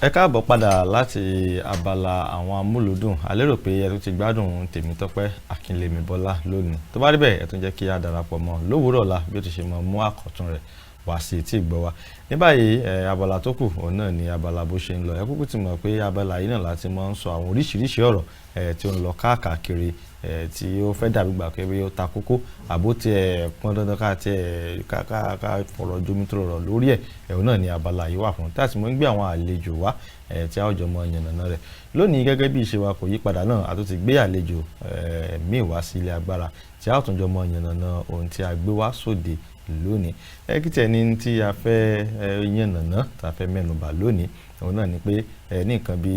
Ẹ káàbọ̀ padà láti abala àwọn amúlùdùn. A lérò pé ẹ tún ti gbádùn Tèmítọ́pẹ́ Akínlémi Bọ́lá lónìí. Tó bá rí bẹ́ẹ̀, ẹ tún jẹ́ kí a darapọ̀ mọ́ lówùúrọ̀ ọ̀la bí ó ti ṣe mọ́ mú àkọ́tún rẹ̀ wá sí etí ìgbọ́ wa. Ní báyìí, ẹ abala tó kù, òun náà ni abala bó ṣe ń lọ. Ẹ kúkú ti mọ̀ pé abala yìí náà láti máa ń sọ àwọn oríṣiríṣi ọ̀rọ̀ ẹ tí ó ń lọ káàkiri, ẹ tí ó fẹ́ dàbí gbà pé ó ta kókó àbó tiẹ̀ pọn dandan ká tiẹ̀ ká ká ká fọ̀rọ̀ jomitoro ọ̀rọ̀ lórí ẹ̀. Ẹ̀hún náà ni abala yìí wà fún, tí a sì mọ̀ ń gbé àwọn àlejò wá ẹ̀ tí a ó jọ mọ yànnàná rẹ̀. Lónìí, gẹ́gẹ́ bí ìṣe wa kò yí padà náà, a tún ti gbé àlejò ẹ̀ míì wá sí ilé agbára tí a ó tún jọ mọ yànnàná ohun tí a gbé wá sóde lónìí. Ẹ kí tiẹ̀ ní tí a fẹ́ yànnàná tá a fẹ́ mẹ́nubà lónìí, òun náà ni pé ẹ ní nǹkan bí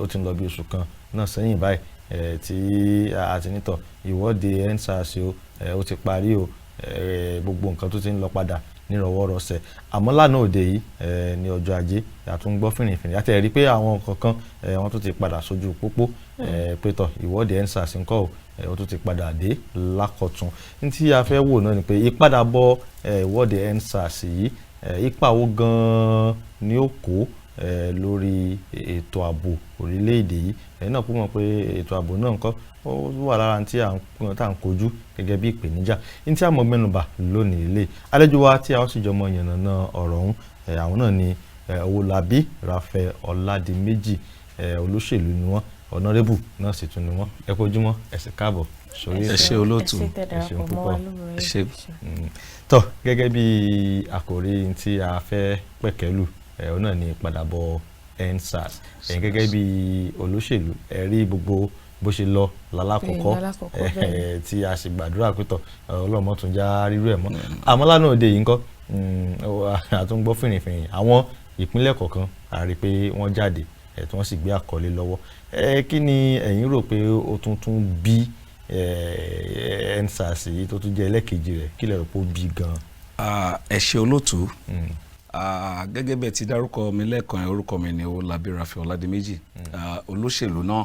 ó ti ń lọ bí oṣù kan náà sẹ́yìn báyìí ẹ tí a ti nítọ̀ ìwọ́de EndSARS o, ẹ ó ti parí o, ẹ gbogbo nǹkan tó ti ń lọ padà nírọ̀wọ́rọsẹ̀. Àmọ́ lánàá òde yìí, ẹ ní ọjọ́ Ajé, a tún gbọ́ fìrìfìrì àti ẹ̀rí pé àwọn kankan ẹ wọ́n tún ti padà sójú pópó ẹ pé tọ̀ ìwọ́de EndSARS ńkọ́ o, ẹ ó tún ti padà dé lákọ̀tun. Ní tí a fẹ́ wò náà ni pé ìpadàbọ̀ ẹ ìwọ́de EndSARS yìí, ẹ ipa wo gan-an ni ó kó ẹ lórí ètò ààbò orílẹ̀-èdè yìí? Ẹ̀yin náà kú mọ̀ pé ètò ààbò náà ńkọ́, ó wà lára tí à ń kojú gẹ́gẹ́ bí ìpèníjà. Ní tí a mọ̀ mẹ́nubà lónìí ilé àlejò wa tí a ó sì jọ mọ yànnàná ọ̀rọ̀ ọ̀hún, àwọn náà ni Owólabí Raphael Ọládìméjì. Olóṣèlú ni wọ́n, honourable náà sì tún ni wọ́n. Ẹ kú ojúmọ́, ẹ sì káàbọ̀ sórí. Ẹ ṣé olóòtú. Ẹ ṣeun púpọ̀. Ẹ ṣé. Tọ́, gẹ́gẹ́ bí àkòrí tí a fẹ́ pẹ̀kẹ́lù, òun náà ni ìpadàbọ̀ EndSARS. Ẹ̀yin gẹ́gẹ́ bí olóṣèlú, ẹ rí gbogbo bó ṣe lọ lálákọ̀ọ́kọ́ tí a sì gbàdúrà pé tọ̀ Ọlọ́run tún já rírú ẹ̀ mọ́. Àmọ́ lánàá òde yìí ńkọ́, a tún gbọ́ fìrìfìrì àwọn ìpínlẹ̀ kọ̀ọ̀kan, a rí pé wọ́n jáde tí wọ́n sì gbé àkọlé lọ́wọ́. Kí ni ẹ̀yin rò pé ó tún tún bí EndSARS yìí tó tún jẹ́ ẹlẹ́kejì rẹ̀? Kí lẹ rò pé ó bí gan-an? Ẹ ṣé olóòtú. Gẹ́gẹ́ bẹ́ẹ̀ ti dárúkọ mi lẹ́ẹ̀kan yẹn, orúkọ mi ni Owólabí Raphael Ọládìméjì. Olóṣèlú náà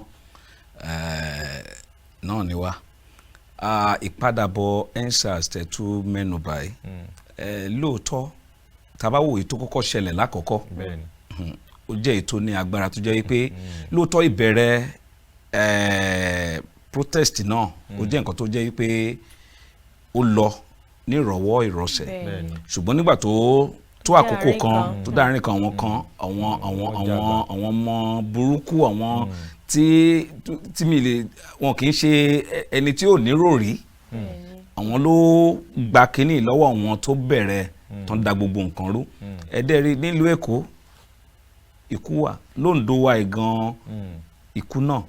náà ni wá. Ìpadàbọ̀ EndSARS tẹ̀ tún mẹ́nu báyìí, lóòótọ́, tá bá wò èyí tó kọ́kọ́ ṣẹlẹ̀ lákọ̀ọ́kọ́, ó jẹ́ èyí tó ní agbára, tó jẹ́ wípé lóòótọ́ ìbẹ̀rẹ̀ protest náà, ó jẹ́ nǹkan tó jẹ́ wípé ó lọ ní ìrọ̀wọ́ ìrọ̀sẹ̀, ṣùgbọ́n nígbà tó tó àkókò kan, tó dáárín kan, àwọn kan, àwọn ọmọ burúkú, àwọn tí mi lè wọn kì í ṣe ẹni tí ò ní ròrí, àwọn ló gba kínní lọ́wọ́ àwọn tó bẹ̀rẹ̀ tó ń da gbogbo nǹkan rú. Ẹ̀ẹ́dẹ́rì nílùú Èkó, ikú wà lóńdó wa gan, ikú náà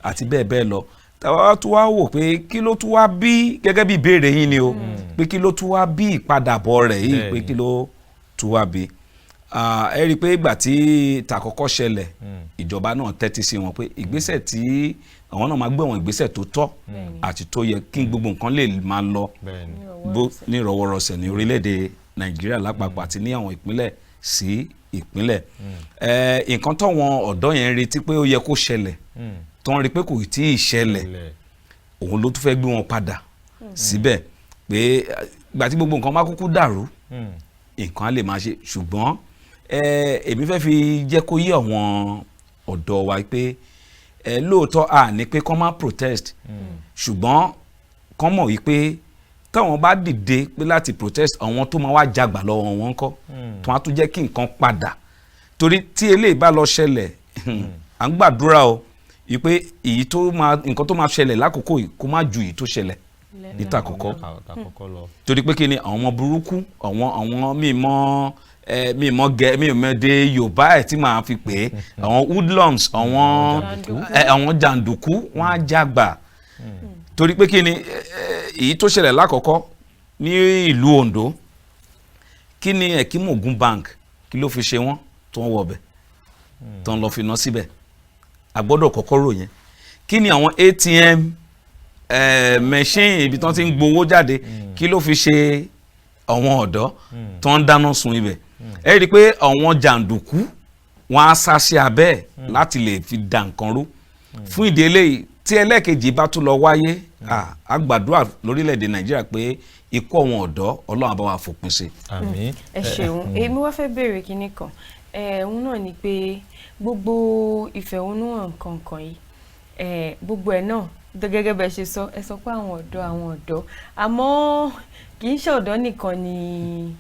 àti bẹ́ẹ̀ bẹ́ẹ̀ lọ. Tàwa tún wá wò pé kí ló tún wá bí, gẹ́gẹ́ bí ìbéèrè yín ni o, pé kí ló tún wá bí ìpadàbọ̀ rẹ̀ yìí, pé kí ló tún wá bí. Ẹ rí i pé ìgbà tí tàkọ́kọ́ ṣẹlẹ̀, ìjọba náà tẹ́tí sí wọn pé ìgbésẹ̀ tí àwọn náà máa gbé, àwọn ìgbésẹ̀ tó tọ́ àti tó yẹ kí gbogbo nǹkan lè máa lọ bó ní ìrọwọ́rọsẹ̀ ní orílẹ̀-èdè Nàìjíríà lápapọ̀ àti ní àwọn ìpínlẹ̀ sí ìpínlẹ̀. Nǹkan táwọn ọ̀dọ́ yẹn ń retí pé ó yẹ kó ṣẹlẹ̀, tó ń rí pé kò tí ì ṣẹlẹ̀, òun ló tún fẹ́ gbé wọn padà síbẹ̀ pé ìgbà tí gbogbo nǹkan bá kúkú dàrú, nǹkan á lè máa ṣe. Ṣùgbọ́n èmi fẹ́ fi jẹ́ kó yé àwọn ọ̀dọ́ wa pé lóòótọ́ a ní pé kán má protest, ṣùgbọ́n kán mọ̀ wípé táwọn bá dìde pé láti protest, àwọn tó máa wá jagbà lọ́wọ́ wọn kọ́ tó wá tún jẹ́ kí nǹkan padà. Torí tí eléyìí bá lọ ṣẹlẹ̀, à ń gbàdúrà o wípé èyí tó máa nǹkan tó máa ṣẹlẹ̀ lákòókò yìí kó má ju èyí tó ṣẹlẹ̀ níta àkọ́kọ́, torí pé kí ni, àwọn ọmọ burúkú, àwọn mímọ́ ẹ mímọ́ gẹ mímọ́ de Yorùbá ẹ̀ tí màá fi pè é, àwọn hoodlums, àwọn ẹ àwọn jàǹdùkú, wọ́n á jágbà. Torí pé kí ni, èyí tó ṣẹlẹ̀ lákọ̀ọ́kọ́ ní ìlú Ondo, kí ni Ekimogun Bank, kí ló fi ṣe wọ́n tó ń wọbẹ̀, tó ń lọ fi ná síbẹ̀? A gbọ́dọ̀ kọ́kọ́ rò yẹn. Kí ni àwọn ATM machine, ibi tí wọ́n ti ń gbowó jáde, kí ló fi ṣe àwọn ọ̀dọ́ tó ń dáná sun ibẹ̀? Ẹ rí i pé àwọn jàǹdùkú wọn á sá sí abẹ́ ẹ̀ láti lè fi dà nǹkan rú. Fún ìdí eléyìí, tí ẹlẹ́ẹ̀kejì bá tún lọ wáyé, a gbàdúrà lórílẹ̀‐èdè Nàìjíríà pé ikú àwọn ọ̀dọ́, Ọlọ́run á bá wa fòpin sí. Àmín. Ẹ ṣeun. Èmi wá fẹ́ béèrè kinní kan. Òun náà ni pé gbogbo ìfẹ̀hónúhàn kankan yìí, gbogbo ẹ̀ náà gẹ́gẹ́ bẹ́ẹ̀ ṣe sọ, ẹ sọ pé àwọn ọ̀dọ́, àwọn ọ̀dọ́, àmọ́ kì í ṣe ọ̀dọ́ nìkan ni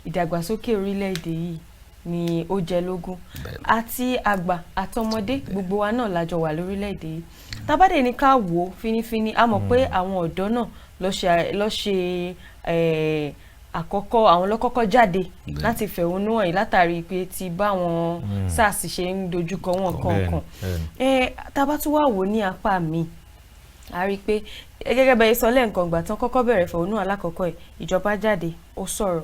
ìdàgbàsókè orílẹ̀-èdè yìí ni ó jẹ lógún. Àti àgbà àtọmọdé, gbogbo wa náà lájọ wà lórílẹ̀-èdè yìí. Tá bá dẹ̀ ní ká wò ó fínífíní, a mọ̀ pé àwọn ọ̀dọ́ náà ló ṣe àkọ́kọ́, àwọn ló kọ́kọ́ jáde láti fẹ̀hónú hàn yìí látàrí pé ti báwọn SARS ṣe ń dojúkọ wọn kọ̀ọ̀kan. Tá bá tún wá wò ó ní apá mi, a rí i pé gẹ́gẹ́ bẹ́ẹ̀ sọ lẹ́ǹkan, ìgbà tán kọ́kọ́ bẹ̀rẹ̀ fẹ̀hónú hàn alákọ̀ọ́kọ́ yìí, ìjọba jáde, ó sọ̀rọ̀,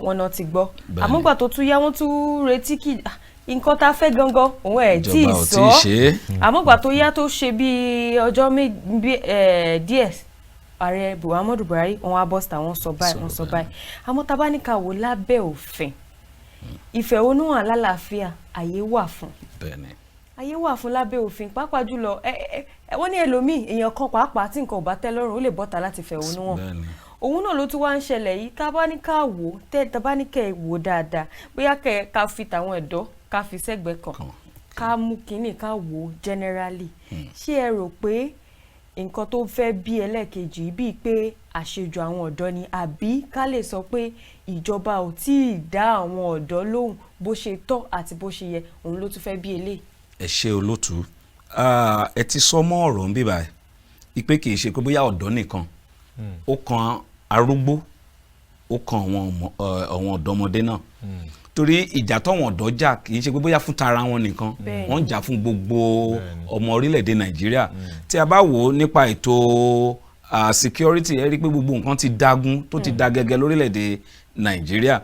wọ́n náà ti gbọ́. Àmọ́ ìgbà tó tún yá, wọ́n tún retí kí nǹkan tá a fẹ́ gangan òun ẹ̀ tí ì Ìjọba ò sọ. tí ì ṣe é. Àmọ́ ìgbà tó yá, tó ṣe bíi ọjọ́ díẹ̀, ààrẹ Muhammadu Buhari, wọn á bọ́ síta, wọ́n sọ báyìí, wọ́n sọ báyìí. Àmọ́ tá a bá ní ká wò lábẹ́ òfin, ìfẹ̀hónúhàn alálàáfíà, àyè wà fún, àyè wà fún lábẹ́ òfin. Pàápàá jùlọ, ẹ ẹ wọ́n ní ẹlòmíì, èèyàn kan pàápàá tí nǹkan ò bá tẹ́ lọ́rùn, ó lè bọ́ta láti fẹ̀hónú hàn. Òun náà ló tún wá ń ṣẹlẹ̀ yìí. Tá a bá ní ká wò ó, tẹ́ tá a bá ní kẹ́ ẹ wò ó dáadáa, bóyá kẹ́ ẹ ká fi tàwọn ẹ̀dọ́ ká fi sẹ́gbẹ̀ẹ́ kan, ká mú kínní ká wò ó generally, ṣé ẹ rò pé nǹkan tó fẹ́ bí ẹlẹ́ẹ̀kejì yìí bíi pé àṣejù àwọn ọ̀dọ́ ni, àbí ká lè sọ pé ìjọba ò tí ì dá àwọn ọ̀dọ́ lóhùn bó ṣe tọ́ àti bó ṣe yẹ, òun ló tún fẹ́ bí eléyìí? Ẹ ṣe, olótú. Ẹ ti sọ mọ́ ọ̀rọ̀ ń bíbá ẹ̀ ipe kì í ṣe pé bóyá ọ̀dọ́ nìkan, ó kan arúgbó, ó kan àwọn ọmọ, àwọn ọ̀dọ́mọdé náà, torí ìjà táwọn ọ̀dọ́ jà kì í ṣe pé bóyá fún tara wọn nìkan. Wọ́n ń jà fún gbogbo ọmọ orílẹ̀-èdè Nàìjíríà. Tí a bá wò ó nípa ètò security, ẹ rí i pé gbogbo nǹkan ti dágún, tó ti da gẹ́gẹ́ lórílẹ̀-èdè Nàìjíríà.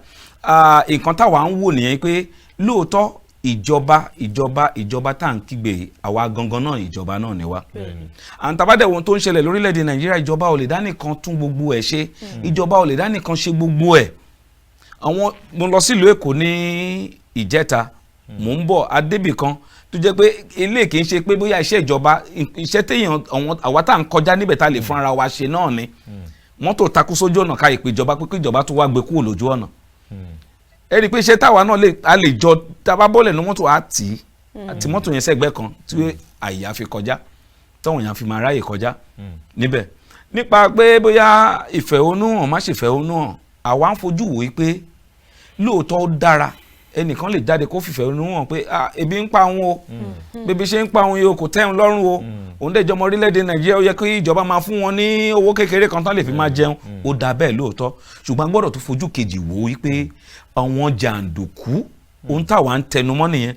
Nǹkan táwa ń wò nìyẹn pé lóòótọ́, ìjọba, ìjọba, ìjọba tá à ń kígbe yìí, àwa gangan náà, ìjọba náà ni wá. Àǹtàbádẹ̀ ohun tó ń ṣẹlẹ̀ lórílẹ̀‐èdè Nàìjíríà, ìjọba ò lè dá nìkan tún gbogbo ẹ̀ ṣe, ìjọba ò lè dá nìkan ṣe gbogbo ẹ̀. Àwọn mo lọ sílùú Èkó ní ìjẹta, mò ń bọ̀ adébì kan tó jẹ́ pé ilé kì í ṣe pé bóyá iṣẹ́ ìjọba, iṣẹ́ téèyàn, àwọn àwa tá à ń kọjá níbẹ̀ tá a lè fún ara wa ṣe náà ni. Mọ́tò takú sójú ọ̀nà, ká ìpè ìjọba pé kí ìjọba tó wá gbé kúrò lójú ọ̀nà. Ẹ rí i pé iṣẹ́ táwa náà lè a lè jọ, tá a bá bọ́lẹ̀ ní mọ́tò, á tì í àti mọ́tò yẹn sẹ́gbẹ́ kan tí àyè á fi kọjá, táwọn èèyàn fi máa ráyè kọjá níbẹ̀. Nípa pé bóyá ìfẹ̀hónúhàn, má ṣe ìfẹ̀hónúhàn, àwa ń fojú wò ó pé lóòótọ́ ó dára, ẹnìkan lè jáde kó fìfẹ̀hónúhàn hàn pé, "Ah, ebi ń pa òun o, bébí ṣe ń pa òun yìí o, kò tẹ́ òun lọ́rùn o, òun dẹ̀ jọmọ orílẹ̀-èdè Nàìjíríà, ó yẹ kí ìjọba máa fún wọn ní owó kékeré kan tán lè fi máa jẹun." Ó dáa bẹ́ẹ̀ lóòótọ́, ṣùgbọ́n a gbọ́dọ̀ tó fojú kejì wò ó wípé àwọn jàǹdùkú, ohun táwa ń tẹnumọ́ nìyẹn.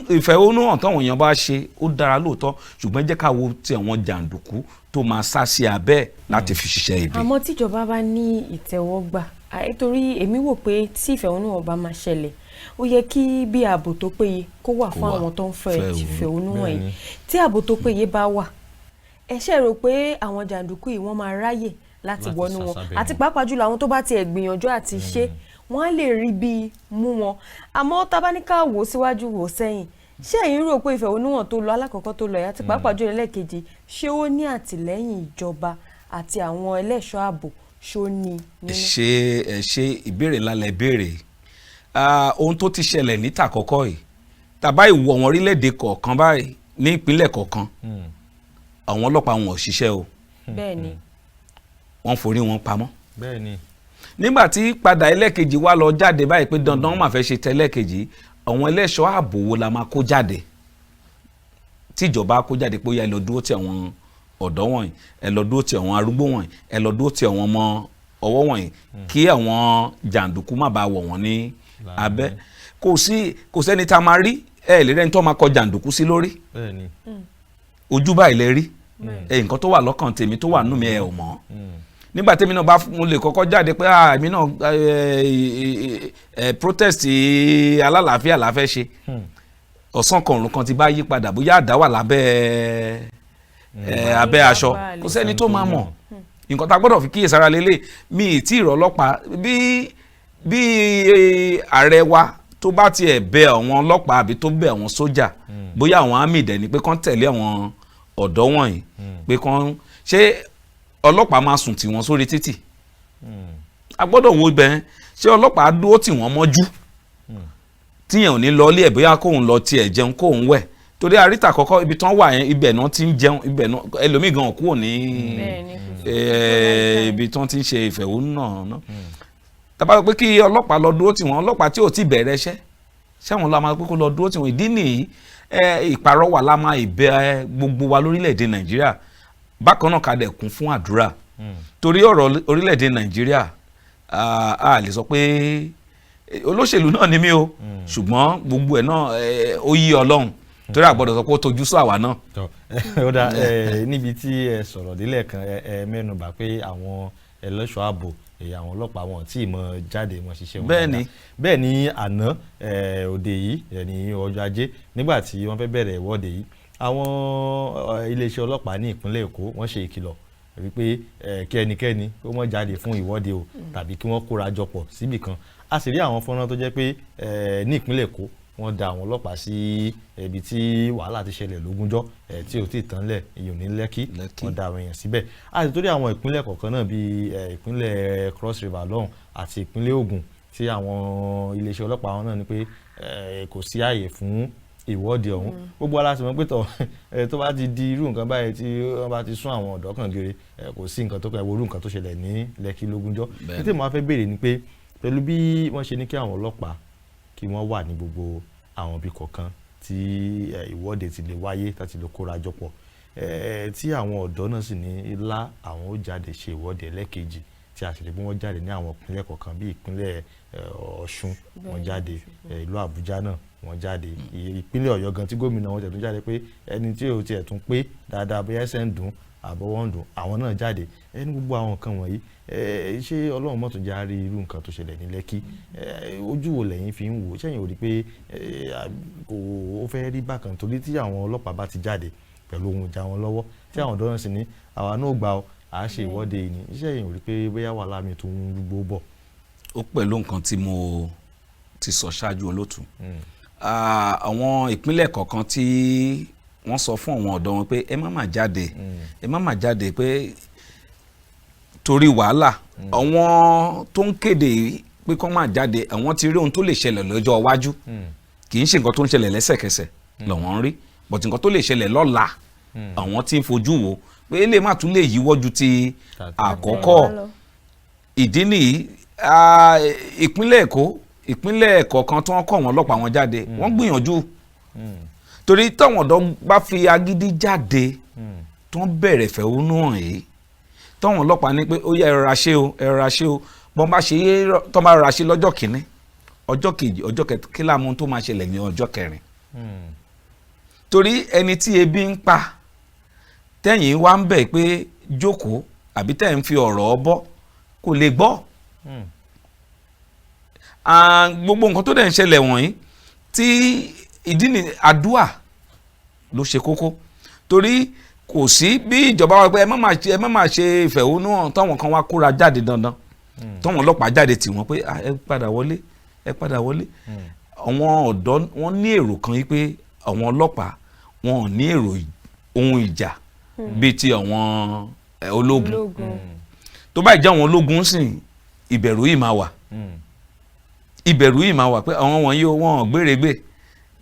Ìfẹ̀hónúhàn táwọn èèyàn bá ṣe, ó dára lóòótọ́, ṣùgbọ́n jẹ́ ká wo ti àwọn jàǹdùkú tó máa sá sí abẹ́ láti fi ṣiṣẹ́ ibi. Àmọ́ tíjọba bá ní ìtẹ́wọ́gbà, nítorí èmi wò pé tí ìfẹ̀hónúhàn bá máa ṣẹlẹ̀, ó yẹ kí bí ààbò tó péye kó wà fún wà. àwọn tó ń fẹ́ Fẹ́ ìfẹ̀hónúhàn yìí. Tí ààbò tó péye bá wà, ẹ ṣe rò pé àwọn jàǹdùkú yìí, wọ́n máa ráyè láti láti wọnú wọn sá sábẹ́ àti wọn. pàápàá jùlọ àwọn tó bá tiẹ̀ gbìyànjú àti ṣe, wọ́n á lè rí bí mú wọn. Àmọ́ tá bá ní ká wò síwájú, wò sẹ́yìn, ṣé ẹ̀yin rò pé ìfẹ̀hónúhàn tó lọ alákọ̀ọ́kọ́ tó lọ yìí àti pàápàá jùlọ ẹlẹ́ẹ̀kejì, ṣé ó ní àtìlẹ́yìn ìjọba àti àwọn ẹlẹ́ṣọ́ ààbò, ṣó ní Ẹ nínú? ṣe, ẹ ṣe, ìbéèrè ńlá lẹ béèrè. Ohun tó ti ṣẹlẹ̀ níta àkọ́kọ́ yìí, tàbá ìwọ àwọn orílẹ̀-èdè kọ̀ọ̀kan báyìí, ní ìpínlẹ̀ kọ̀ọ̀kan, àwọn ọlọ́pàá wọn ò ṣiṣẹ́ o. bẹ́ẹ̀ ni Wọ́n forí wọn pamọ́. Nígbà tí padà ẹlẹ́ẹ̀kejì wá lọ jáde báyìí pé dandan wọ́n máa fẹ́ ṣe tẹ́lẹ̀kejì, àwọn ẹlẹ́ṣọ́ ààbò wo la máa kó jáde, tíjọba kó jáde pé ó yá, ẹ lọ dúró ti àwọn ọ̀dọ́ wọ̀nyí, ẹ lọ dúró ti àwọn arúgbó wọ̀nyí, ẹ lọ dúró ti àwọn ọmọ ọwọ́ wọ̀nyí, kí àwọn jàǹdùkú má bàa wọ̀ wọ́n ní abẹ́? Kò sí, kò sẹ́ni tá a máa rí ẹ lè rẹ́ni tó máa kọ jàǹdùkú sí lórí. Ojú báyìí lè rí ẹ, nǹkan tó wà lọ́kàn tèmi, tó wà nù mí, ẹ ò mọ̀. Nígbà tèmi náà bá mo lè kọ́kọ́ jáde pé, ah, èmi náà ẹ ẹ protest alálàáfíà la fẹ́ ṣe, ọ̀sán kan òrùn kan ti bá yí padà, bóyá àdá wà lábẹ́ ẹ abẹ́ aṣọ, kò sẹ́ni tó máa mọ̀. Nǹkan tá a gbọ́dọ̀ fi kíyèsára lélẹ̀, mi ì tí ì rọ ọlọ́pàá bí ààrẹ wa tó bá tiẹ̀ bẹ àwọn ọlọ́pàá àbí tó bẹ àwọn sójà, bóyá àwọn army dẹ̀ ni, pé kán tẹ̀lé àwọn ọ̀dọ́ wọ̀nyí, pé kán ṣé ọlọ́pàá máa sùn tì wọ́n sórí títì? A gbọ́dọ̀ wo ibẹ̀ yẹn. Ṣé ọlọ́pàá dúró tì wọ́n mọ́jú? Tíyẹn ò ní lọ ilé ẹ̀, bóyá kóun lọ tiẹ̀ jẹun, kóun wẹ̀, torí àríta àkọ́kọ́ ibi tán wà yẹn, ibẹ̀ náà ti ń jẹun, ibẹ̀ náà ẹlòmíì gan kúrò ní Bẹ́ẹ̀ni, kò sí. Ibi tán ti ń ṣe ìfẹ̀hónúhàn náà. Tá bá sọ pé kí ọlọ́pàá lọ dúró tì wọ́n, ọlọ́pàá tí ò tí bẹ̀rẹ̀ iṣẹ́ ṣẹ́wọ̀n la máa pé kó lọ dúró tì wọ́n. Ìdí nìyí, ìpàrọwà la máa ìbẹ̀ gbogbo wa lórílẹ̀‐èdè Nàìjíríà. Bákan náà, ká dẹ̀ kún fún àdúrà, torí ọ̀rọ̀ orílẹ̀‐èdè Nàìjíríà, a lè sọ pé olóṣèlú náà ni mí o, ṣùgbọ́n gbogbo ẹ̀ náà, ó yí Ọlọ́run, torí a gbọ́dọ̀ sọ pé ó tojú sú àwa náà. Tọ́, ó dá níbi tí ẹ sọ̀rọ̀ délẹ̀ kan, ẹ mẹ́nu bà pé àwọn ẹlẹ́ṣọ́ ààbò, àwọn ọlọ́pàá, wọn tí ì mọ jáde mọ ṣiṣẹ́ wọn dáadáa. Bẹ́ẹ̀ ni àná òde yìí, ní ọjọ́ Ajé, nígbà tí wọ́n fẹ́ bẹ̀rẹ̀ ìwọ́de yìí, àwọn iléeṣẹ́ ọlọ́pàá ní ìpínlẹ̀ Èkó, wọ́n ṣe ìkìlọ̀ wípé kí ẹnikẹ́ni kó má jáde fún ìwọ́de o, tàbí kí wọ́n kóra jọ pọ̀ síbì kan. A sì rí àwọn fọ́nrán tó jẹ́ pé ní ìpínlẹ̀ Èkó, wọ́n da àwọn ọlọ́pàá sí ibi tí wàhálà ti ṣẹlẹ̀ lógúnjọ́ tí ò tí ì tán lẹ̀, ìyẹn ní Lẹ́kì. Lẹ́kì. Wọ́n da àwọn èèyàn síbẹ̀. A sì torí àwọn ìpínlẹ̀ kọ̀ọ̀kan náà, bíi ìpínlẹ̀ Cross River lọ́hùn àti ìpínlẹ̀ Ògùn, tí àwọn iléeṣẹ́ ọlọ́pàá wọn náà ní pé kò sí ààyè fún ìwọ́de ọ̀hún. Gbogbo ara sì mọ̀ pé tọ̀ tó bá ti di irú nǹkan báyìí, tí wọ́n bá ti sún àwọn ọ̀dọ́ kan gere, kò sí nǹkan tó kàn. Irú nǹkan tó ṣẹlẹ̀ ní Lẹ́kì lógúnjọ́. Títí mo wá fẹ́ béèrè ni pé, pẹ̀lú bí wọ́n ṣe ní kí àwọn ọlọ́pàá kí wọ́n wà ní gbogbo àwọn ibi kọ̀ọ̀kan tí ìwọ́de ti lè wáyé, láti lè kóra jọ pọ̀, tí àwọn ọ̀dọ́ náà sì ní ilá àwọn ó jáde ṣe ìwọ́de ẹlẹ́kejì, tí a sì rí bí wọ́n jáde ní àwọn ìpínlẹ̀ kọ̀ọ̀kan, bí ìpínlẹ̀ Ọ̀ṣun, wọ́n jáde, ìlú Àbújá náà wọ́n jáde, ìpínlẹ̀ Ọ̀yọ́ gan tí gómìnà wọn tẹ̀ tún jáde pé ẹni tí ò tiẹ̀ tún pé dáadáa, bóyá ẹsẹ̀ ń dùn àbọ̀wọ́ ń dùn, àwọn náà jáde. Ní gbogbo àwọn nǹkan wọ̀nyí, ṣé Ọlọ́run mọ̀tún já rí irú nǹkan tó ṣẹlẹ̀ ní Lẹ́kì? Ojú wo lẹ́yìn fi ń wò? Ṣẹ́yìn ò rí pé kò ó fẹ́ rí bákan, torí tí àwọn ọlọ́pàá bá ti jáde pẹ̀lú ohun ìjà wọn lọ́wọ́, tí àwọn ọ̀dọ́ náà sì ní àwa náà gbà ọ́, à á ṣe ìwọ́de yìí ni, ṣẹ́yìn ò rí pé bóyá wàhálà mi tó ń rúgbó bọ̀? Ó pẹ̀lú nǹkan tí mo ti sọ ṣáájú, olótù. Àwọn ìpínlẹ̀ kọ̀ọ̀kan tí wọ́n sọ fún àwọn ọ̀dọ́ wọn pé ẹ má má jáde, ẹ má má jáde, pé torí wàhálà, àwọn tó ń kéde pé kọ́ má jáde, àwọn ti rí ohun tó lè ṣẹlẹ̀ lọ́jọ́ iwájú. Kì í ṣe nǹkan tó ń ṣẹlẹ̀ lẹ́sẹ̀kẹsẹ̀ lọ́wọ́n ń rí, but nǹkan tó lè ṣẹlẹ̀ lọ́la, àwọn tí ń fojú wo pé lè má tún lè yíwọ́ ju ti àkọ́kọ́. Ìdí nìyí, ìpínlẹ̀ Èkó, ìpínlẹ̀ kọ̀ọ̀kan tí wọ́n kọ́ àwọn ọlọ́pàá wọn jáde, wọ́n gbìyànjú, torí táwọn ọ̀dọ́ bá fi agídí jáde, tí wọ́n bẹ̀rẹ̀ fẹ̀hónú hàn yìí, táwọn ọlọ́pàá ní pé ó yẹ, ẹ rọra ṣe o, ẹ rọra ṣe o, bọ́n bá ṣe é, tọ́ bá rọra ṣe lọ́jọ́ kìíní, ọjọ́ kejì, ọjọ́ kẹta, kí láàmú tó máa ṣẹlẹ̀ ní ọjọ́ kẹrin? Torí ẹni tí ebi ń pa, tẹ́yìn wá ń bẹ̀ pé jókòó, àbí tẹ́ ń fi ọ̀rọ̀ bọ́, kò lè gbọ́. Gbogbo nǹkan tó dẹ̀ ń ṣẹlẹ̀ wọ̀nyí, tí ìdí ni àdúà ló ṣe kókó, torí kò sí bí ìjọba wa pé ẹ má máa ṣe ìfẹ̀hónúhàn, táwọn kan wá kóra jáde dandan, táwọn ọlọ́pàá jáde tì wọ́n pé, "Ah, ẹ padà wọlé, ẹ padà wọlé." Àwọn ọ̀dọ́ wọ́n ní èrò kan yìí pé àwọn ọlọ́pàá wọn ò ní èrò ohun ìjà bíi ti àwọn ológun. Ológun. Tó bá jẹ́ àwọn ológun sìn, ìbẹ̀rù yìí máa wà, ìbẹ̀rù yìí máa wà pé àwọn wọ̀nyí o, wọn ò gbèrègbè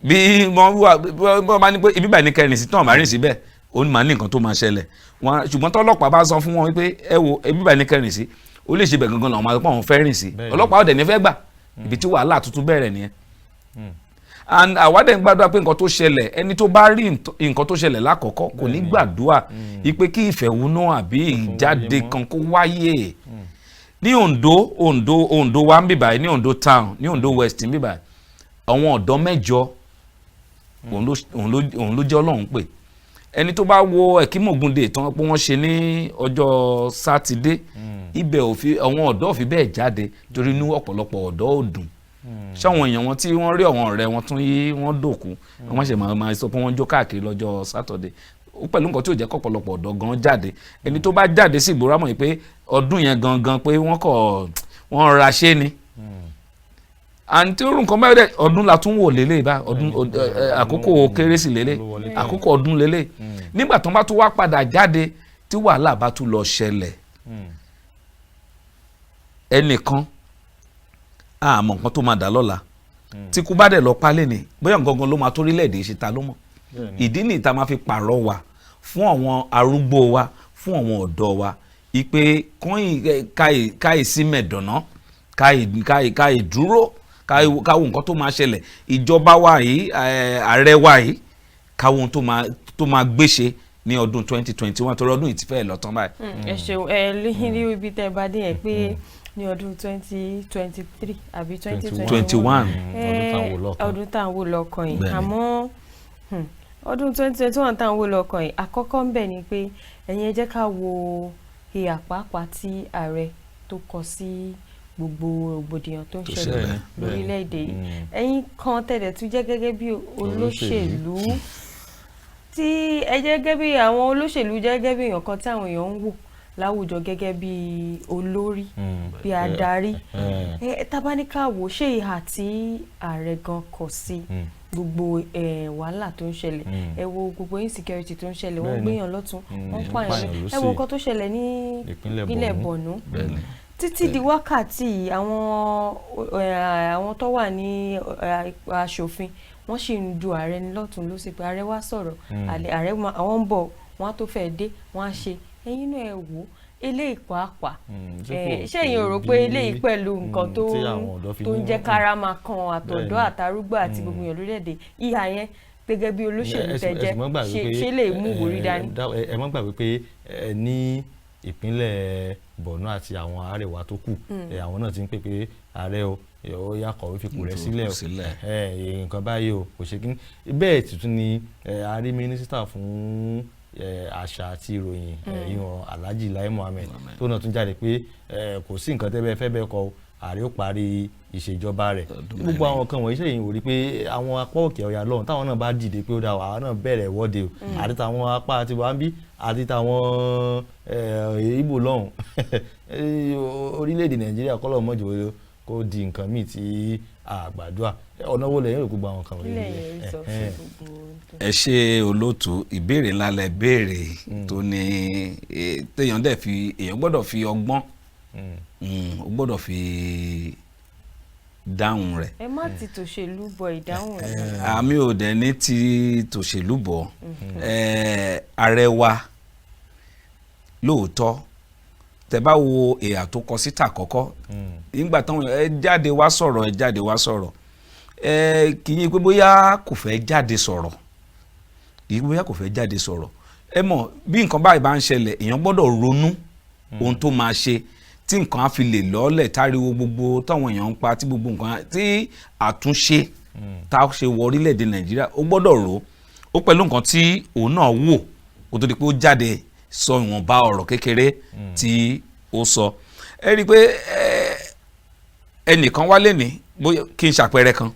bí wọ́n wà. Bí wọ́n bá ní pé ibi báyìí ní kẹrin sí, tán bá rìn síbẹ̀, ó ní máa ní nǹkan tó máa ṣẹlẹ̀ wọn. Ṣùgbọ́n tọ́lọ́pàá bá sọ fún wọn wípé ẹ wo, ibi báyìí ní kẹrin sí, ó lè ṣe bẹ̀ gangan làwọn máa sọ pé àwọn fẹ́ rìn sí. Ọlọ́pàá ọ̀dẹ̀ ní fẹ́ gbà. Ibi tí wàhálà tuntun bẹ̀rẹ̀ nìyẹn. And àwa dẹ̀ ń gbàdúrà pé nǹkan tó ṣẹlẹ̀, ẹni tó bá rí nǹkan tó ṣẹlẹ̀ lákọ̀ọ́kọ́ kò ní gbàdúrà ipe kí ìfẹ̀hónú àbí ìjáde mọ́. kan kó wáyé ní Ondo. Ondo, Ondo wa ń bìbà ní Ondo town, ní Ondo West ń bìbà, àwọn ọ̀dọ́ mẹ́jọ, òun ló jẹ́ Ọlọ́run pè. Ẹni tó bá wo Ẹ̀kímọ̀gúndé tán pé wọ́n ṣe ní ọjọ́ Sátidé, ibẹ̀ ò fi àwọn ọ̀dọ́ ò fi bẹ́ẹ̀ jáde, torí inú ọ̀pọ̀lọpọ̀ ọ̀dọ́ ò dùn ṣáwọn èèyàn wọn tí wọ́n rí àwọn ọ̀rẹ́ wọn tún yí wọ́n dòkú, wọ́n ṣe máa sọ pé wọ́n jó káàkiri lọ́jọ́ Sátọ̀dé. Ó pẹ̀lú nǹkan tí ò jẹ́ kọ́pọ̀lọpọ̀ ọ̀dọ́ gan jáde. Ẹni tó bá jáde sí ìgboro á mọ̀ pé ọdún yẹn gangan pé wọ́n kọ̀ wọ́n ra ṣé ni àǹtí orun nǹkan báyìí dẹ̀. Ọdún la tún wò lélẹ̀ bá ọdún, àkókò Kérésì lélẹ̀, ló wọlé. Àkókò ọdún lélẹ̀. Nígbà tó ń bá tún wá padà jáde, tí wàhálà bá tún lọ ṣẹlẹ̀, ẹnìkan àmọ́ nǹkan tó máa dà lọ́la. Tí kú bá dẹ̀ lọ pálẹ̀ ni, bóyá nǹkan gan ló máa torílẹ̀-èdè ṣe, ta ló mọ̀? Ìdí nìyí tá a máa fi pàrọwà fún àwọn arúgbó wa, fún àwọn ọ̀dọ́ wa, ìpè káì sí mẹ̀dọ̀nà, káì dúró, káwo nǹkan tó máa ṣẹlẹ̀. Ìjọba wa yìí, ààrẹ wa yìí, káwo ohun tó máa gbéṣe ní ọdún 2021, torí ọdún yìí ti fẹ́ lọ tán báyìí. Ẹ ṣeun. Ẹ ní ibi tẹ́ ẹ bá dé yẹn pé ní ọdún 2023 àbí 2021? 21. Ọdún táwọn wò lọ́kàn. Ọdún tá à ń wò lọ́kàn yìí. Àmọ́ ọdún 2021 tá à ń wò lọ́kàn yìí, àkọ́kọ́ ń bẹ̀ ni pé ẹ̀yin, ẹ jẹ́ ká wo ìhà pàápàá tí ààrẹ tó kọ sí gbogbo rògbòdìyàn tó ń tó ṣẹlẹ̀ ṣẹlẹ̀. lórílẹ̀‐èdè yìí. Ẹ̀yin kan tẹ̀lẹ̀ tún jẹ́ gẹ́gẹ́ bí olóṣèlú, tí ẹ jẹ́ gẹ́gẹ́ bí àwọn olóṣèlú, jẹ́ gẹ́gẹ́ bí èèyàn kan tí àwọn èèyàn ń wò láwùjọ gẹ́gẹ́ bí olórí, bí adarí, ẹ tábánikà wò, ṣé ìhà tí ààrẹ gan kọ sí gbogbo wàhálà tó ń ṣẹlẹ̀, ẹ wo gbogbo insecurity tó ń ṣẹlẹ̀, wọ́n gbéyàn lọ́tún, wọ́n wọ́n pààyàn, pààyàn ẹ lósì. wo nǹkan tó ṣẹlẹ̀ ní ìpínlẹ̀ ìpínlẹ̀ Borno. Borno. Títí di wákàtí yìí, àwọn tó wà ní aṣòfin, wọ́n sì ń du ààrẹ ní lọ́tún lósì pé ààrẹ wá sọ̀rọ̀. Ààrẹ àwọn ń bọ̀, wọ́n á tó fẹ́ dé, wọ́n á ṣe. Ẹ̀yin náà ẹ wò ó, eléyìí pàápàá, Ṣé kò ṣé ẹ̀yin ò rò pé bí eléyìí pẹ̀lú nǹkan tó tí àwọn ọ̀dọ́ fi tó ń ní jẹ́ kára máa kan àtọ̀dọ́, àtarúgbó àti gbogbo èèyàn lórílẹ̀‐èdè, ìhà yẹn gẹ́gẹ́ bí olóṣèlú tẹ́ jẹ́, ẹ sì mọ́ gbàgbé ṣé pé ṣé lè mú ìwúrí dání? Ẹ mọ́ gbàgbé pé ní ìpínlẹ̀ Borno àti àwọn àríwá tó kù, àwọn náà ti ń pè pé ààrẹ o, ó yá, kọ̀wé fipò rẹ̀ sílẹ̀ o. Sílẹ̀. Nǹkan báyìí o, kò ṣe kí bẹ́ẹ̀ tuntun ni. A rí mínísítà fún àṣà àti ìròyìn, ìwọ̀n Alhaji Lai Muhammed, tó náà tún jáde pé kò sí nǹkan tẹ́ bẹ́ẹ̀ fẹ́ bẹ́ẹ̀ kọ o, ààrẹ ó parí ìṣèjọba rẹ̀. Ọdún Gbogbo 4. àwọn nǹkan wọ̀nyí, ṣèyí ò rí pé àwọn apá òkè ọ̀yà lọ́hùn táwọn náà bá dìde pé ó dáa, àwọn náà bẹ̀rẹ̀ ìwọ́de o, àti táwọn apá àti wàmbí àti táwọn Ìgbò lọ́hùn, orílẹ̀-èdè Nàìjíríà kọ́lọ̀ mọ́jọ kó di nǹkan míì tí àgbàdua, ọ̀nà wo lẹ́yìn rò gbogbo àwọn nǹkan wọ̀nyí? Kílẹ̀ yẹn sọ fún gbogbo Ẹ ṣe, olóòtú. Ìbéèrè ńlá lẹ béèrè tó ní téèyàn dẹ̀ fi, èèyàn gbọ́dọ̀ fi ọgbọ́n, ó gbọ́dọ̀ fi dáhùn rẹ̀. Ẹ má ti tòṣèlú bọ ìdáhùn rẹ̀. Àmì ò dẹ̀ ní ti tòṣèlú bọ̀. Ààrẹ wa lóòótọ́, tẹ bá wo ìhà tó kọ síta àkọ́kọ́ nígbà táwọn ẹ jáde wá sọ̀rọ̀, ẹ jáde wá sọ̀rọ̀, ẹ kì í pé bóyá kò fẹ́ jáde sọ̀rọ̀, kì í pé bóyá kò fẹ́ jáde sọ̀rọ̀. Ẹ mọ̀ bí nǹkan báyìí bá ń ṣẹlẹ̀, èèyàn gbọ́dọ̀ ronú ohun tó máa ṣe tí nǹkan á fi lè lọ́ọ́lẹ̀, táriwo gbogbo táwọn èèyàn ń pa, tí gbogbo nǹkan tí àtúnṣe tá a ṣe wọ orílẹ̀-èdè Nàìjíríà. Ó gbọ́dọ̀ rò ó pẹ̀lú nǹkan tí òun náà wò kó tó di pé ó jáde sọ ìwọ̀nba ọ̀rọ̀ kékeré tí ó sọ. Ẹ rí i pé ẹnìkan wálé ní, bóyá kí n ṣàpẹẹrẹ kan,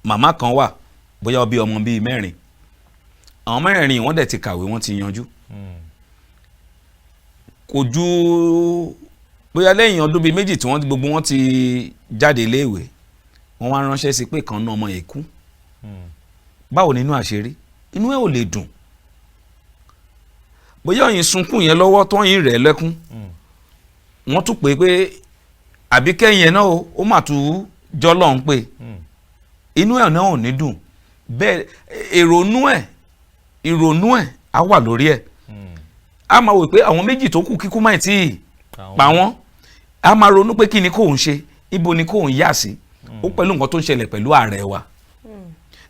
màmá kan wà, bóyá ó bí ọmọ bíi mẹ́rin. Àwọn mẹ́rẹ̀ẹ̀rin wọ́n dẹ̀ ti kàwé, wọ́n ti yanjú. Kò ju bóyá lẹ́yìn ọdún bíi 2 tí wọ́n gbogbo wọn ti jáde iléèwé, wọ́n wá ránṣẹ́ sí pé kan náà ọmọ yìí kú. Báwo nínú àṣírí inú ẹ̀ ò lè dùn? Bóyá òyìn sunkún yẹn lọ́wọ́ tó yìn rẹ̀ lẹ́kún, wọ́n tún pè é pé àbí kẹ́yìn ẹ̀ náà o, ó mà tún jọ́lọ́ ń pè, inú ẹ̀ náà ò ní dùn bẹ́ẹ̀. Èrònú ẹ̀, ìrònú ẹ̀ á wà lórí ẹ̀. Á máa wò pé àwọn méjì tó kù, kíkú máì tí ì pa wọ́n. Á máa ronú pé kí ni kóun ṣe, ibo ni kóun yà sí. Ó pẹ̀lú nǹkan tó ń ṣẹlẹ̀ pẹ̀lú ààrẹ wa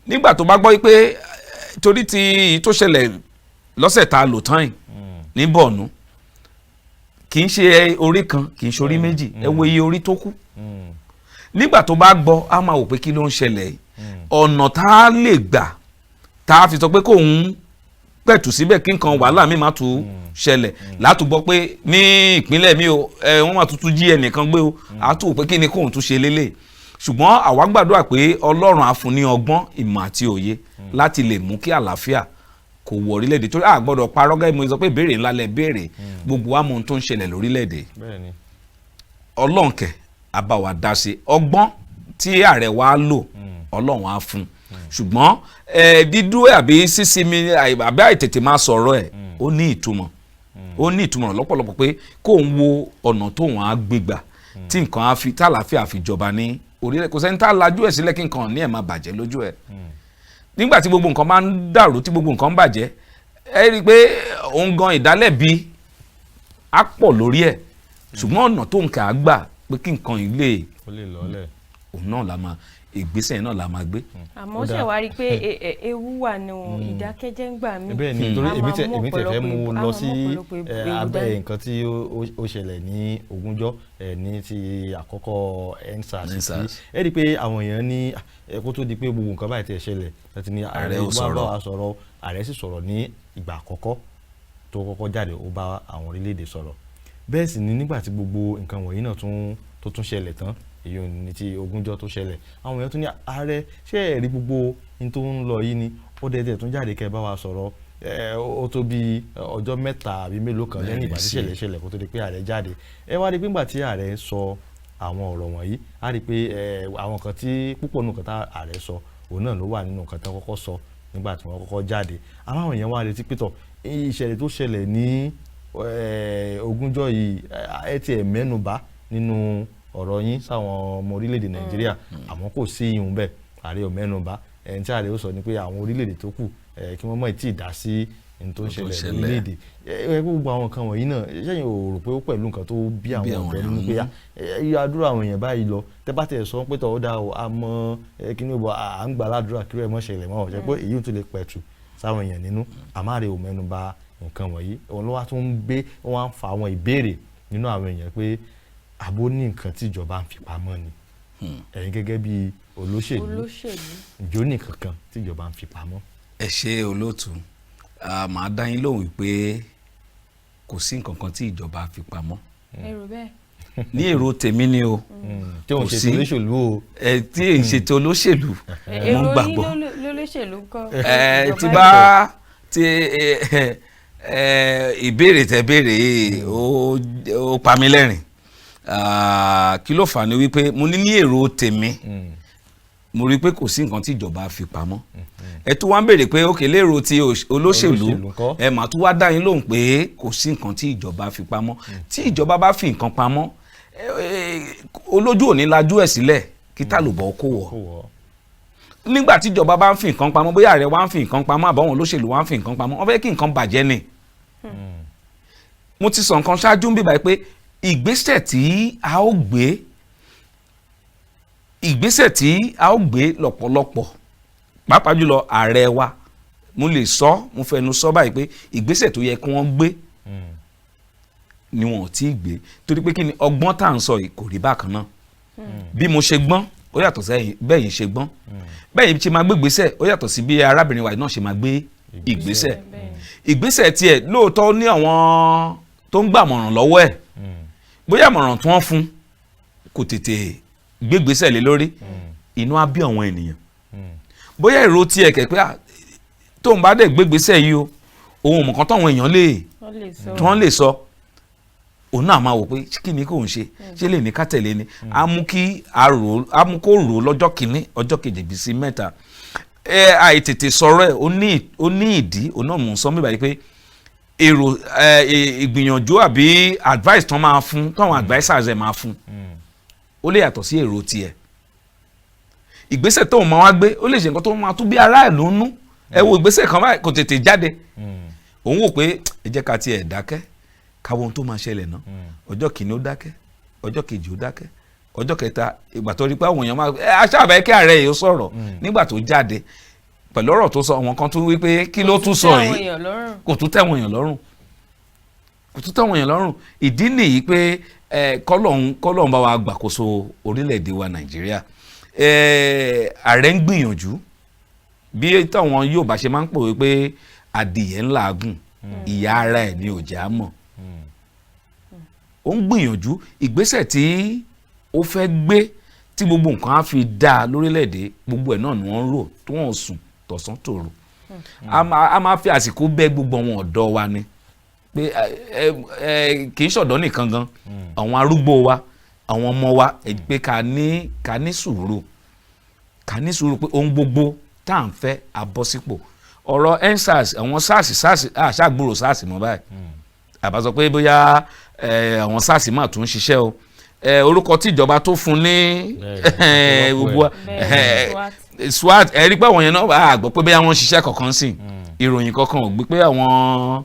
nígbà tó bá gbọ́ pé torí ti tó ṣẹlẹ̀ lọ́sẹ̀ tá a lò tán yìí ní Borno, kì í ṣe orí kan, kì í ṣe orí méjì. Ẹ wo iye orí tó kú. Nígbà tó bá gbọ́, á máa wò pé kí ló ń ṣẹlẹ̀ yìí, ọ̀nà tá a lè gbà tá a fi sọ pé kóun pẹ̀tù síbẹ̀ kí nǹkan wàhálà mi má tún ṣẹlẹ̀. Látúgbọ́ pé ní ìpínlẹ̀ mi o, ẹ wọ́n máa tuntun jí ẹnìkan gbé o, á tún wò pé kí ni kóun tún ṣe lélẹ̀. Ṣùgbọ́n àwa gbàdúrà pé Ọlọ́run á fún ní ọgbọ́n, ìmọ̀ àti òye láti lè mú kí àlàáfíà kó wọ orílẹ̀-èdè, torí a gbọ́dọ̀ parọ́. Gẹ́gẹ́ mo sọ pé ìbéèrè ńlá lẹ béèrè, gbogbo wa mọ ohun tó ń ṣẹlẹ̀ lórílẹ̀-èdè. Ọlọ́run kẹ̀ á bá wa dá sí. Ọgbọ́n tí ààrẹ wa lò, Ọlọ́run á fún. Ṣùgbọ́n dídú àbí sísinmi àbí àìtètè máa sọ̀rọ̀ ẹ̀, ó ní ìtumọ̀, ó ní ìtumọ̀ lọ́pọ̀lọpọ̀ pé kó ń wo ọ̀nà tóun á gbégbà tí nǹkan á fi tàlàáfíà fi jọba ní Orílẹ̀ kò sẹ́ni tá a lajú ẹ̀ sílẹ̀ kí nǹkan ní ẹ̀ máa bàjẹ́ lójú ẹ̀. Nígbà tí gbogbo nǹkan máa ń dàrú, tí gbogbo nǹkan ń bàjẹ́, ẹ rí i pé òun gan ìdálẹ́bi á pọ̀ lórí ẹ̀, ṣùgbọ́n ọ̀nà tó ń kà á gbà pé kí nǹkan yìí lè Ó lè lọ́lẹ̀. òun náà la máa, ìgbésẹ̀ náà la máa gbé. Àmọ́ ṣe wá rí i pé ewu wà nù ìdákẹ́jẹ́ ń gbà mí. Bẹ́ẹ̀ ni, torí A èmi máa tẹ mú èmi tẹ fẹ́ ọ̀pọ̀lọpọ̀ mú a lọ máa mú sí ọ̀pọ̀lọpọ̀ ewu abẹ́ dání. nǹkan tí ó ṣẹlẹ̀ ní ogúnjọ́ ní ti àkọ́kọ́ EndSARS. EndSARS. Ẹ rí i pé àwọn èèyàn ní kó tó di pé gbogbo nǹkan báyìí ti ẹ̀ ṣẹlẹ̀ láti ní Ààrẹ ò wá bá sọ̀rọ̀. wa sọ̀rọ̀. Ààrẹ sì sọ̀rọ̀ ní ìgbà àkọ́kọ́ tó kọ́kọ́ jáde, ó bá àwọn orílẹ̀-èdè sọ̀rọ̀. Bẹ́ẹ̀ sì ni nígbà tí gbogbo nǹkan wọ̀nyí náà tún tó tún ṣẹlẹ̀ tán, èyí ò ní ti ogúnjọ́ tó ṣẹlẹ̀, àwọn èèyàn tún ní ààrẹ, ṣé ẹ rí gbogbo ní tó ń lọ yìí ni ó dẹ̀ tún jáde kẹ́ ẹ bá wa sọ̀rọ̀? Ó tó bí ọjọ́ 3 àbí mélòó kan lẹ́yìn ìgbà tí ṣẹlẹ̀ ṣẹlẹ̀ kó tó di pé ààrẹ jáde. Ẹ wá rí pé nígbà tí ààrẹ sọ àwọn ọ̀rọ̀ wọ̀nyí, á rí pé àwọn kan tí púpọ̀ nù kan tá ààrẹ sọ, òun náà ló wà nínú nǹkan tí wọ́n kọ́kọ́ sọ nígbà tí wọ́n kọ́kọ́ jáde. Àmọ́ àwọn èèyàn wá retí pé tọ̀, ìṣẹ̀lẹ̀ tó ṣẹlẹ̀ ní ogúnjọ́ yìí, ẹ tiẹ̀ mẹ́nubà nínú ọ̀rọ̀ yín sáwọn ọmọ orílẹ̀-èdè Nàìjíríà, àmọ́ kò sí ìhun bẹ́ẹ̀, ààrẹ ò mẹ́nubà. Ẹni tí ààrẹ ó sọ ni pé àwọn orílẹ̀-èdè tó kù, kí wọ́n mọ̀ tí ì dá sí ní tó ń Tó ń ṣẹlẹ̀ ṣẹlẹ̀. lórílẹ̀-èdè. Ẹ gbogbo àwọn nǹkan wọ̀nyí náà, ṣẹ́yìn ò rò pé ó pẹ̀lú nǹkan tó bí àwọn Bí àwọn ọ̀dọ́ nínú èèyàn pé nínú. Ẹ àdúrà àwọn èèyàn báyìí lọ, tẹ́ bá tẹ̀ sọ pé tọ̀ ó dáa o, a mọ kí ni ó bọ̀, à ń gbà ládùúrà kí ẹ mọ̀ ṣẹlẹ̀ mọ́ ọ̀jẹ̀ pé èyí tó lè pẹ̀tù sáwọn èèyàn nínú. Àmọ́ ààrẹ ò mẹ́nu bà nǹkan wọ̀nyí. Òun ló wá tún ń gbé wọ́n wá ń fa àwọn ìbéèrè nínú àwọn èèyàn pé àbó ní nǹkan tí ìjọba ń fi pamọ́ ni. Ẹ̀yin gẹ́gẹ́ bí olóṣèlú, Olóṣèlú. ǹjọ́ ní kankan tí ìjọba ń fi pamọ́? Ẹ ṣe, olóòtú. Màá dá yín lóhùn pé kò sí nǹkan kan tí ìjọba fi pamọ́. Ẹ rò bẹ́ẹ̀? Ní èrò tèmi ni o. Tí òun Kò ṣe sí. olóṣèlú o. Ẹ tí èyí ṣe ti olóṣèlú, mo Èrò yín gbàgbọ́ lólóṣèlú kọ́. Ẹ tí Ìjọba bá ti ẹ ẹ ìbéèrè tẹ béèrè yìí, ó pa mí lẹ́rìn. Kí ló fà á ni wípé mo ní ní èrò tèmi, mo rí i pé kò sí nǹkan tí ìjọba fi pamọ́. Ẹ tún wá ń béèrè pé òkè lérò ti olóṣèlú. Olóṣèlú ńkọ́? Ẹ mà tún wá dá yín lóhùn pé kò sí nǹkan tí ìjọba fi pamọ́. Tí ìjọba bá fi nǹkan pamọ́, olójú ò ní lajú ẹ̀ sílẹ̀ kí tàlùbọ̀ kó wọ̀. Kó wọ̀. Nígbà tí ìjọba bá ń fi nǹkan pamọ́, bóyá ààrẹ wá ń fi nǹkan pamọ́, àbáwọn olóṣèlú wá ń fi nǹkan pamọ́, wọ́n fẹ́ kí nǹkan bàjẹ́ ni. Mo ti sọ nǹkan ṣáájú ń bíbáyìí pé ìgbésẹ̀ tí a ó gbé, ìgbésẹ̀ tí a ó gbé lọ́pọ̀lọpọ̀, pàápàá jùlọ ààrẹ wa, mo lè sọ, mo fẹnu sọ báyìí pé ìgbésẹ̀ tó yẹ kí wọ́n gbé ni wọn ò tí ì gbé, torí pé kí ni ọgbọ́n tá à ń sọ yìí kò rí bákan náà. Bí mo ṣe gbọ́n, ó yàtọ̀ sẹ́yìn bẹ́yìn ṣe gbọ́n, bẹ́yìn ṣe máa gbé ìgbésẹ̀, ó yàtọ̀ sí bí arábìnrin wa náà ṣe máa gbé ìgbésẹ̀. Ìgbésẹ̀ tiẹ̀ lóòótọ́ ní àwọn tó ń gbàmọ̀ràn lọ́wọ́ ẹ̀, bóyá àmọ̀ràn tí wọ́n fún kò tètè gbé ìgbésẹ̀ lé lórí, inú á bí àwọn ènìyàn. Bóyá èrò tiẹ̀ kẹ̀ pé tóun bá dẹ̀ gbé ìgbésẹ̀ yìí o, òun ò mọ̀ kan táwọn èèyàn lè Wọ́n lè sọ. tí wọ́n lè sọ, òun náà máa wò pé kí ni kò ń ṣe, ṣé lè ní ká tẹ̀lé ni, á mú kí a rò ó, á mú kó rò ó lọ́jọ́ kìíní, ọjọ́ kejì, bí sí mẹ́ta. Ẹ àìtètè sọ̀rọ̀ ẹ̀, ó ní ìdí. Òun náà mò ń sọ mí báyìí pé èrò ẹ ìgbìyànjú àbí advice tán máa fún, táwọn advisers ẹ̀ máa fún, ó lè yàtọ̀ sí èrò tiẹ̀. Ìgbésẹ̀ tóun máa wá gbé, ó lè ṣe nǹkan tó máa tún bí aráàlú nú. Ẹ wo ìgbésẹ̀ kan báyìí, kò tètè jáde, òun wò pé ẹ jẹ́ ká tiẹ̀ dákẹ́, káwọn ohun tó máa ṣẹlẹ̀ náà. Ọjọ́ kìíní ó dákẹ́, ọjọ́ kejì ó dákẹ́, ọjọ́ kẹta, ìgbà tó rí pé àwọn èèyàn máa ẹ aṣáàbẹ̀ kí ààrẹ yìí ó sọ̀rọ̀. Nígbà tó jáde pẹ̀lú ọ̀rọ̀ tó sọ, àwọn kan tún wí pé kí ló tún sọ Tẹ́ àwọn yìí? èèyàn lọ́rùn. Kò tún tẹ̀wọ̀n èèyàn lọ́rùn, kò tún tẹ̀wọ̀n èèyàn lọ́rùn. Ìdí nìyí pé kọ́lọ́hún bá wa gbàkóso orílẹ̀-èdè wa Nàìjíríà. Ààrẹ ń gbìyànjú. Bí táwọn yóò bá ṣe máa ń pòwe pé adìyẹ ń làágùn, ìyá ara ẹ̀ ni ò jẹ́ á mọ̀. Ó ń gbìyànjú. Ìgbésẹ̀ tí ó fẹ́ gbé tí gbogbo nǹkan á fi dáa lórílẹ̀‐èdè, gbogbo ẹ̀ náà ni wọ́n ń rò tó wọ́n sùn tọ̀sán tòru. A máa fi àsìkò bẹ́ gbogbo àwọn ọ̀dọ́ wa ni pé ẹ ẹ kì í ṣọ̀dọ́ nìkan gan, àwọn arúgbó wa, àwọn ọmọ wa, ẹ pé ká ní sùúrù, ká ní sùúrù pé ohun gbogbo tá à ń fẹ́ á bọ́ sípò. Ọ̀rọ̀ EndSARS, àwọn SARS, SARS àṣàgbòrò SARS mọ́ báyìí. Àbá sọ pé bóyá àwọn SARS máa tún ṣiṣẹ́ o. Orúkọ tí ìjọba tó fún ní gbogbo SWAT, ẹ rí pé àwọn yẹn náà a gbọ́ pé bóyá wọ́n ṣiṣẹ́ kankan sí ìròyìn kankan ò gbé pé àwọn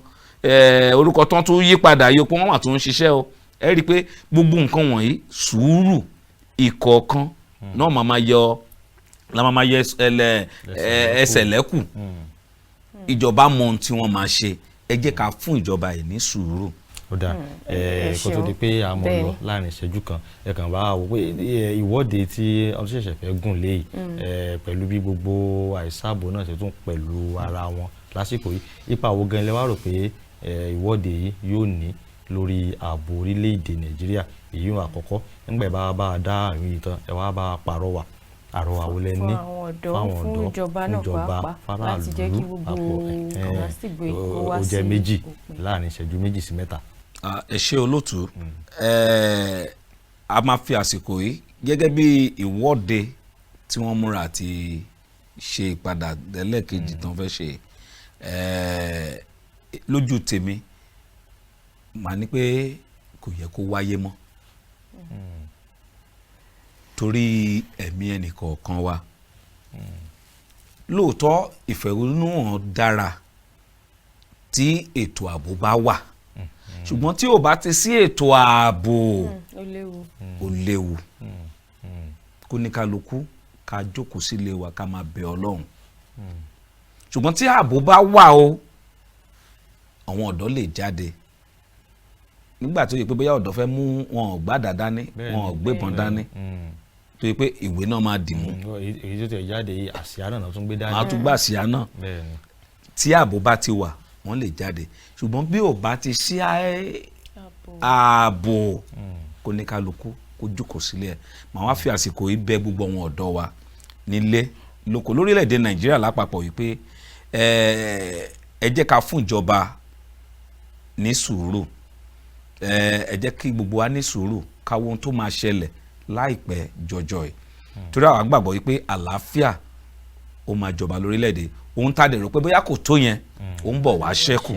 orúkọ tán tún yí padà yìí pé wọ́n wà tó ń ṣiṣẹ́ o. Ẹ rí pé gbogbo nǹkan wọ̀nyí, sùúrù ìkọ̀ọ̀kan náà máa ma yọ la máa ma yọ ẹsẹ̀ lẹ́kù. Ìjọba mọ ohun tí wọ́n máa ṣe, ẹ jẹ́ ká fún ìjọba yìí ní sùúrù. Ó dáa, kó tó di pé a mọ̀ lọ láàrin ìṣẹ́jú kan, ẹ kàn bá wò pé ìwọ́de tí ọdún ṣẹ̀ṣẹ̀ fẹ́ gùn léyìí, pẹ̀lú bí gbogbo àìsààbò náà ṣe tún pẹ̀lú ara wọn lásìkò yìí, ipa wo gan lẹ wá rò pé ìwọ́de yìí yóò ní lórí ààbò orílẹ̀-èdè Nàìjíríà? Èyí ò àkọ́kọ́. Nígbà bá bá a dá àrùn yìí tán, ẹ wá bá a pàrọwà, àrọwà wo lẹ ní fáwọn ọ̀dọ́, fún ìjọba, fáráàlú àpò? Ó jẹ́ méjì láàrin ìṣẹ́jú 2 sí 3. Ẹ ṣé olóòtú. A máa fi àsìkò yìí gẹ́gẹ́ bí ìwọ́de tí wọ́n múra àti ṣe ìpadà ẹlẹ́ẹ̀kejì tán fẹ́ ṣe, lójú tèmi, màá ní pé kò yẹ kó wáyé mọ́ torí ẹ̀mí ẹnìkọ̀ọ̀kan wa. Lóòótọ́, ìfẹ̀hónúhàn dára tí ètò ààbò bá wà, ṣùgbọ́n tí ò bá ti sí ètò ààbò, ó léwu. Kó ní kálukú ká jókòó sílé wa, ká máa bẹ Ọlọ́run. Ṣùgbọ́n tí ààbò bá wà o, àwọn ọ̀dọ́ lè jáde nígbà tó yẹ pé bóyá ọ̀dọ́ fẹ́ mú wọn ò gbádàá dání, wọn ò gbébọn dání, tó yẹ pé ìwé náà máa dì mú. Èyí tó tẹ̀ jáde yìí, àsíá náà tún gbé dání. Máa tún gbà àsíá náà. Tí ààbò bá ti wà, wọ́n lè jáde, ṣùgbọ́n bí ò bá ti sí ààbò, kó ní kálukú kó jókòó sílẹ̀. Màá wá fi àsìkò yìí bẹ̀ gbogbo àwọn ọ̀dọ́ wa nílé lóko lórílẹ̀‐èdè Nàìjíríà lápapọ̀ yìí pé ẹ jẹ́ ká fún ìjọba ní sùúrù. Ẹ jẹ́ kí gbogbo wa ní sùúrù, káwọn ohun tó máa ṣẹlẹ̀ láìpẹ́ jọjọ yìí, torí àwa gbàgbọ́ yìí pé àlàáfíà ó máa jọba lórílẹ̀‐èdè. Ohun tá a dẹ̀ rò pé bóyá kò tó yẹn, ó ń bọ̀ wá ṣẹ́kù.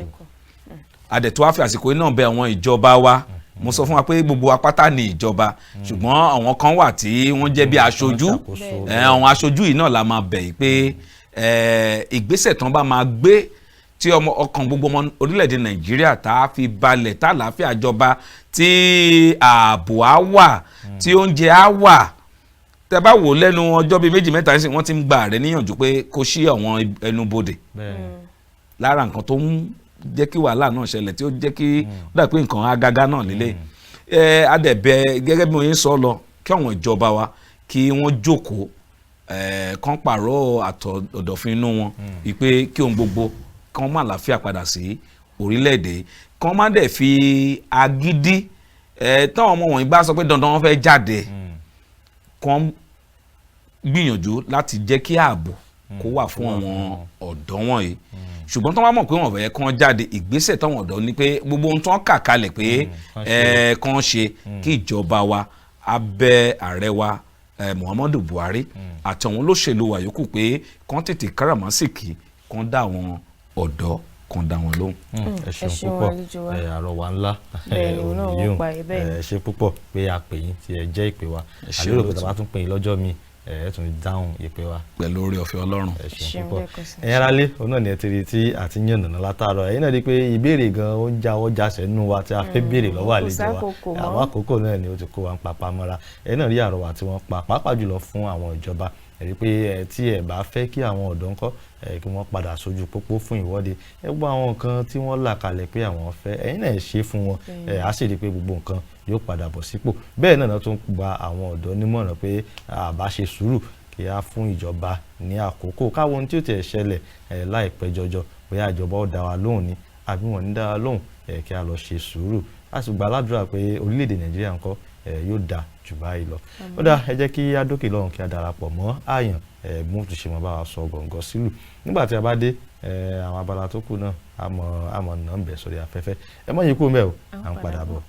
Adẹ̀tò wá fi àsìkò yìí náà bẹ̀ àwọn ìjọba wa. Mo sọ fún wa pé gbogbo apáta ni ìjọba, ṣùgbọ́n àwọn kan wà tí wọ́n jẹ́ bí aṣojú. Àwọn aṣojú yìí náà la máa bẹ̀ yìí pé ìgbésẹ̀ tán bá máa gbé tí ọmọ ọkàn gbogbo ọmọ orílẹ̀-èdè Nàìjíríà tá a fi balẹ̀, tá àlàáfíà jọba, tí ààbò á wà, tí oúnjẹ á wà. Tẹ́ bá wò lẹ́nu ọjọ́ bíi 2-3 sí, wọ́n ti ń gba ààrẹ níyànjú pé kó ṣí àwọn ẹnubodè. Lára nǹkan tó ń jẹ́ kí wàhálà náà ṣẹlẹ̀, tí ó jẹ́ kí ó dà pé nǹkan agágá náà lélẹ̀, ẹ adẹ̀bẹ̀ gẹ́gẹ́ bí mo yẹn sọ lọ, kí àwọn ìjọba wa kí wọ́n jókòó, kán pààrọ̀ àtọ̀dọ̀fin inú wọn wípé kí ohun gbogbo kán má àlàáfíà padà sí orílẹ̀-èdè, kán má dẹ̀ fi agídí táwọn ọmọ wọ̀nyí bá sọ pé dandan wọ́n fẹ́ jáde, kán gbìyànjú láti jẹ́ kí ààbò kó wà fún àwọn ọ̀dọ́ wọ̀nyí. Ṣùgbọ́n tí wọ́n bá mọ̀ pé wọ́n fẹ́ kán jáde, ìgbésẹ̀ táwọn ọ̀dọ́ ní pé gbogbo ohun tí wọ́n kà kalẹ̀ pé kán ṣe, kí ìjọba wa abẹ́ ààrẹ wa Muhammadu Buhari àtàwọn olóṣèlú wa yòókù pé kán tètè káràmásìkì, kán dá àwọn ọ̀dọ́, kán dá wọn lóhùn. Ẹ ṣeun púpọ̀, àrọwà ńlá òní ẹ ṣe púpọ̀ pé a pè yín tí ẹ jẹ́ ìpè wa. Àlérò pé tàbá tún pè yín lọ́jọ́ mi, ẹ tún dáhùn ìpè wa. Pẹ̀lú oore ọ̀fẹ́ Ọlọ́run. Ẹ ṣeun púpọ̀. Ẹ̀yin aráalé, òun náà ni ẹ ti rí tí àti yànnàná látàárọ̀. Ẹ̀yin náà rí i pé ìbéèrè gan ó ń jáwọ́ jáṣẹ́ nínú wa tí a fẹ́ béèrè lọ́wọ́ àlejò wa. Àwọn àkókò náà ni ó ti kó wa ń papá mọ́ra. Ẹ̀yin náà rí àrọwà tí wọ́n pa, pàápàá jùlọ fún àwọn ìjọba. Ẹ rí pé tí ẹ bá fẹ́ kí àwọn ọ̀dọ́ ńkọ́ kí wọ́n padà sójú pópó fún ìwọ́de, ẹ gbọ́ àwọn nǹkan tí wọ́n là kalẹ̀ pé àwọn fẹ́, ẹ̀yin náà ṣe fún wọn, á sì rí i pé gbogbo nǹkan yóò padà bọ̀ sípò. Bẹ́ẹ̀ náà tún gba àwọn ọ̀dọ́ nímọ̀ràn pé àbá ṣe sùúrù, kí á fún ìjọba ní àkókò, káwọn ohun tí ó tiẹ̀ ṣẹlẹ̀ láìpẹ́ jọjọ, bóyá ìjọba ó dá wa lóhùn ni àbí wọn ní dá wa lóhùn, kí a lọ ṣe sùúrù. A sì gba aládùúrà pé orílẹ̀-èdè Nàìjíríà ńkọ́ yóò dáa jù báyìí lọ. Ó dáa, ẹ jẹ́ kí á dókè lọ́hùn, kí a darapọ̀ mọ́ àyàn mú tún ṣe mọ́ bá wa sọ gọ̀ǹgọ̀ sílù. Nígbà tí a bá dé, àwọn abala tó kù náà àmọ́ náà ń bẹ̀ sórí afẹ́fẹ́. Ẹ mọ̀ yín kú mẹ́ o, à ń padà bọ̀.